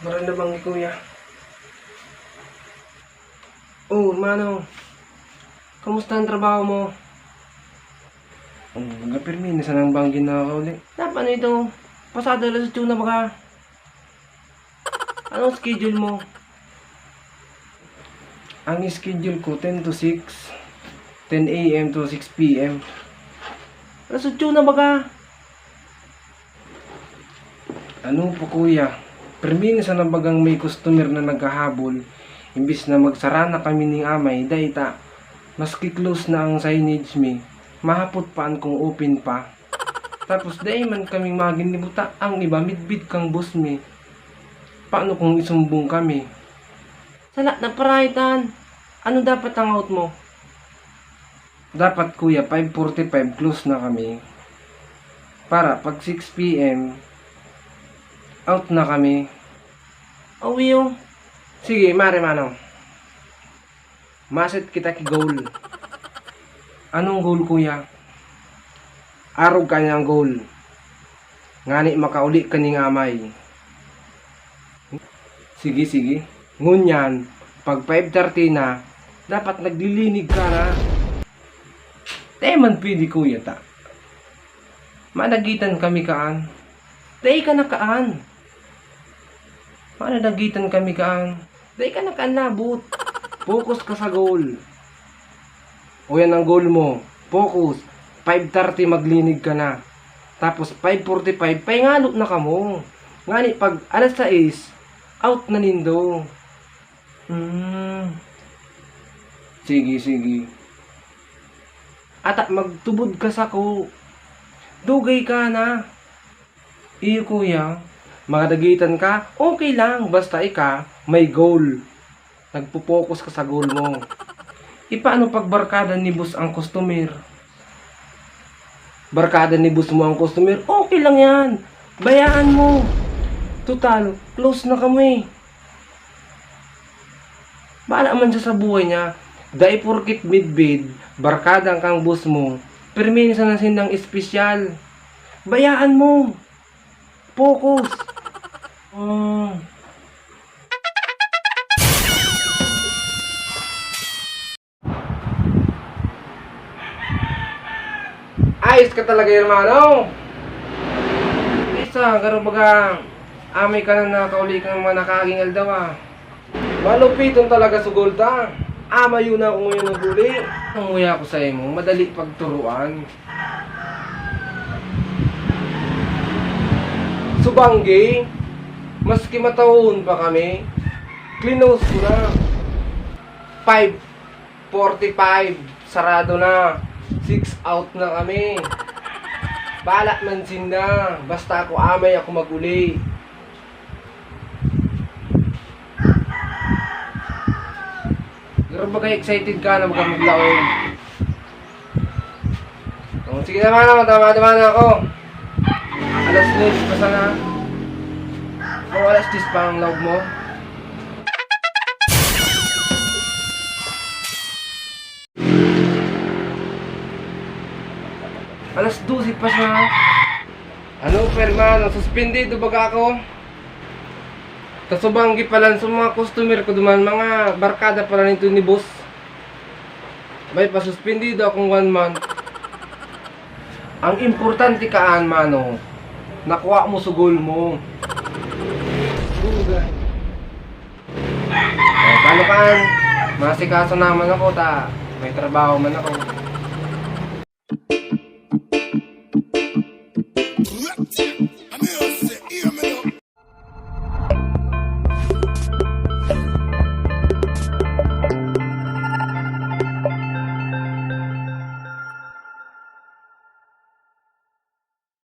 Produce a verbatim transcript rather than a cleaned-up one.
Maranda banggi, kuya. Oh, mano. Kamusta ang trabaho mo? Oh, nagapirmi na sanang banggi na ako uli. Dapat ano ito? Pasado alas otso na baga. Anong schedule mo? Ang schedule ko, ten to six. Ten a m to six p m. Alas otso na baga. Ano po, kuya? Permi na sana bagang may customer na naghahabol. Imbis na magsara na kami ning amay, dai ta, maski close na ang signage mi, mahapot pa an kung open pa. Tapos dai man kaming magin ni buta, ang iba midbid kan boss mi. Paano kung isumbong kami? Sala na, paraitan. Ano dapat ang out mo? Dapat, kuya, five forty-five close na kami. Para pag six p m, out na kami. Awi, oh. Sige, mare, mano. Maset kita ki goal. Anong goal, kuya? Arog ka niyang goal. Ngani makauli ka ning amay. Sige, sige. Ngunyan, pag five thirty na, dapat naglilinig ka na. Di man pwede, kuya, ta. Madagitan kami kaan. Dai ka na kaan. Madagitan kami kaan. Dai ka na kaan labot. Focus ka sa goal. O yan ang goal mo. Focus. Five thirty maglinig ka na. Tapos five forty-five, paingalo na kamo. Ngani pag alas sais, out na nindo. Hmm. Sige, sige. Ata magtubod ka sako. Dugay ka na. Iyo, kuya. Madagitan ka, okay lang. Basta ika, may goal. Nagpo-focus ka sa goal mo. E, paano pag barkada ni boss ang customer? Barkada ni boss mo ang customer, okay lang yan. Bayaan mo. Total, close na kami. Bahala man siya sa buhay niya. Dai porket midbid, barkada ang kang boss mo, permi na sana sindang espesyal. Bayaan mo. Focus. Mm. Ayos ka talaga, hermano. Isa, garo baga, amay ka na nakauli kang mga nakaaging aldaw, ah. Malupiton talaga sugol ta. Amayo na ako ngayon ng huli. Ang nguya ko sa imo, madali pagturuan. Subanggi, maski matahon pa kami, clinose ko na. Five forty-five, sarado na. Six out na kami. Bahala man sinda. Basta ako, amay ako mag-uli. Pero baga excited ka na baga maglaog. Oh, sige naman ako, tama naman ako. Alas nuwebe pa sana. Kung alas diyes pa ang laog mo. Alas dose pa siya. Ano pa, hermano? Suspendido baga ako? Kasubang gipalan sa mga customer ko duman, mga barkada pala nito ni boss. May pasuspendido akong one month. Ang importante kaan, mano, nakuha mo sugol mo. Dugay. Oh, paano kaan? Masikaso naman ako, ta may trabaho man ako.